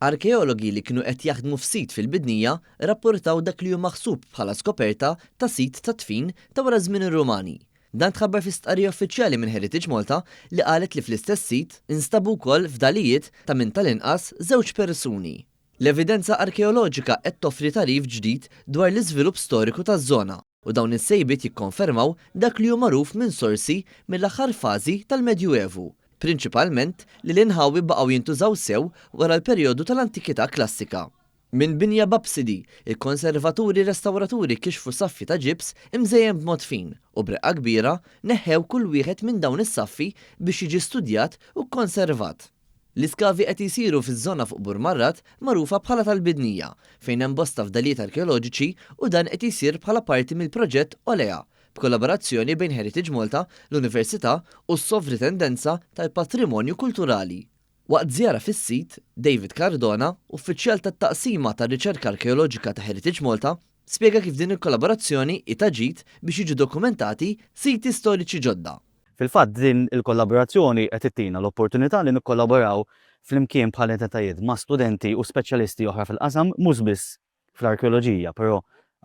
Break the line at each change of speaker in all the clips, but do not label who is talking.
Arkeologi li kienu qed jaħdmu f'sit fil-Bidnija rrappurtaw dak li hu maħsub bħala skoperta ta' sit ta' dfin ta' wara żmien ir-Rumani. Dan tħabbar fi stqarrija uffiċjali minn Heritage Malta li qalet li fl-istess sit instabu wkoll fdalijiet ta' minn tal-inqas żewġ persuni. L-evidenza arkeoloġika qed toffri tagħrif ġdid dwar l-iżvilupp storiku taż-żona u dawn is-sejbiet jikkonfermaw dak li hu magħruf minn sorsi mill-aħħar fażi tal-Medjuevu, prinċipalment li l-inħawi baqgħu jintużaw sew wara l-perjodu tal-Antikità Klassika. Minn binja b'apsidi, il-konservaturi restawraturi kixfu saffi ta' ġibs imżejjen b'mod fin u b'reqqa kbira neħħew kull wieħed minn dawn is-saffi biex jiġi studjat u kkonservat. L-iskavi qed jsiru fiż-żona fuq Burmarrad magħrufa bħala tal-Bidnija, fejn hemm bosta fdalijiet arkeoloġiċi u dan qed jsir bħala parti mill-proġett Olea, b'kollaborazzjoni bejn Heritage Malta, l-Università u s-Sovritendenza tal-Patrimonju Kulturali. Waqt żjara fis-sit, David Cardona, uffiċjal tat-Taqsima tar-Riċerka Arkeoloġika ta' Heritage Malta, spjega kif din il-kollaborazzjoni hi ta' ġid biex jiġu dokumentati siti storiċi ġodda.
Fil-fatt din il-kollaborazzjoni qed ittina l-opportunità li nikkollaboraw flimkien bħala entitajiet ma' studenti u speċjalisti oħra fil-qasam mhux biss fl-arkeoloġija però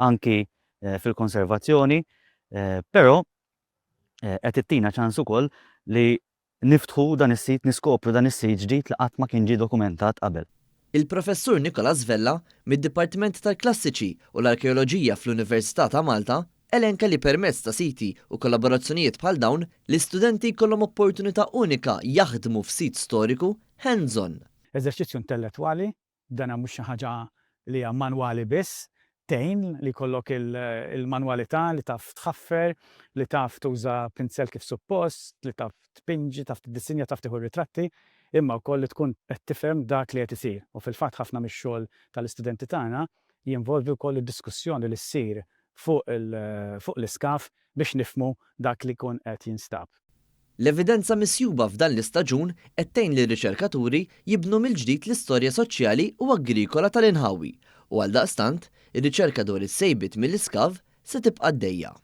anki fil-konservazzjoni però qed ittina ċans ukoll li niftħu dan is-sit, niskopru dan is-sit ġdid li qatt ma kien ġie dokumentat qabel.
Il-Professur Nicholas Vella, mid-Dipartiment tal-Klassiċi u l-Arkeoloġija fl-Università ta' Malta, elenka li permezz ta' siti u kollaborazzjonijiet bħal dawn, l-istudenti jkollhom opportunità unika jaħdmu f'sit storiku hands-on.
Eżerċizzju intellettwali, dan mhux xi ħaġa li hija manwali biss, tgħin li jkollok il-manwalità li taf tħaffer, li taf tuża pinzell kif suppost, li taf tpinġi, taf tiddisinja, taf tieħu r-ritratti, imma wkoll li tkun qed tifhem dak li qed isir. U fil-fatt ħafna mix-xogħol tal-istudenti tagħna jinvolvi wkoll id-diskussjoni li ssir fuq l-iskav biex nifhmu dak li jkun qed jinstab.
L-evidenza misjuba f'dan l-istaġun qed tgħin lir-riċerkaturi jibnu mill-ġdid l-istorja soċjali u agrikola tal-inħawi u għaldaqstant, ir-riċerka dwar is-sejbiet mill-iskav se tibqa' għaddejja.